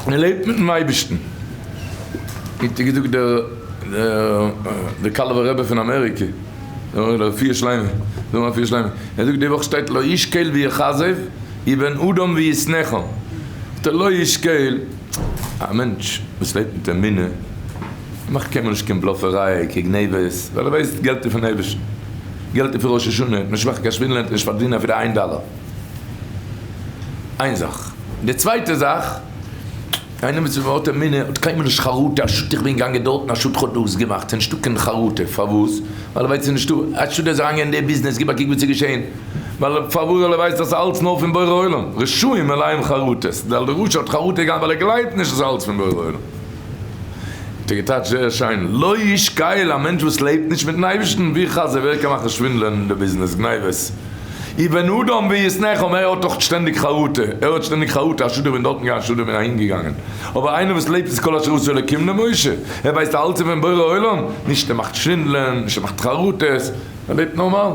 ער לעבט מיטן אייבערשטן. האט ער געזאגט דער דער קאלובער רבי פון אמעריקע, דער רפואה שלימה, דער רפואה שלימה, ער זאגט די וואך שטייט לא איש קל ויכזב ובן אדם וישנאך, זאגט ער לא איש קל, א מענטש וואס לעבט מיט אמונה מאכט קיינמאל נישט קיין בלאפעריי, קיין גניבות, ווייל ער ווייסט געלט איז פון אייבערשטן, געלט איז פון ראש השנה, נישט מאכן קיין שווינדלען, נישט פארדינען אפילו איין דאלער. איין זאך. די צווייטע זאך, איינער וואס האט אמונה האט קיינמאל נישט חרטה, א שאד איך בין געגאנגען דארטן, א שאד כ'האב דאס געמאכט, ס'איז נישטא קיין חרטה, פארוואס? ווייל ער ווייסט ס'איז נישטא, א שאד ער איז אריינגעגאנגען אין די ביזנעס, גיב א קוק וואס איז געשען, ווייל פארוואס? ווייל ער ווייסט אז ס'איז אלץ נאר פון בורא עולם, רשעים מלאים חרטות, ווייל דער רשע האט חרטה געהאט ווייל ער גלייבט נישט אז ס'איז אלץ פון בורא עולם. האט ער געטייטשט זייער שיין, לא איש קל, א מענטש וואס לעבט נישט מיטן אייבערשטן, ווי חזיר, ווער קען מאכן שווינדלען אין די ביזנעס, גניבות, ובן אדם וישנאך, ער האט דאך שטענדיג חרטה, ער האט שטענדיג חרטה, א שאד איך בין דארטן געגאנגען, א שאד איך בין אהין געגאנגען, אבער איינער וואס לעבט איז כל אשר עשה אלקים למשה, ער ווייסט אלץ איבערן בורא עולם, נישט ער מאכט שווינדלען, נישט ער מאכט חרטות, ער לעבט נארמאל.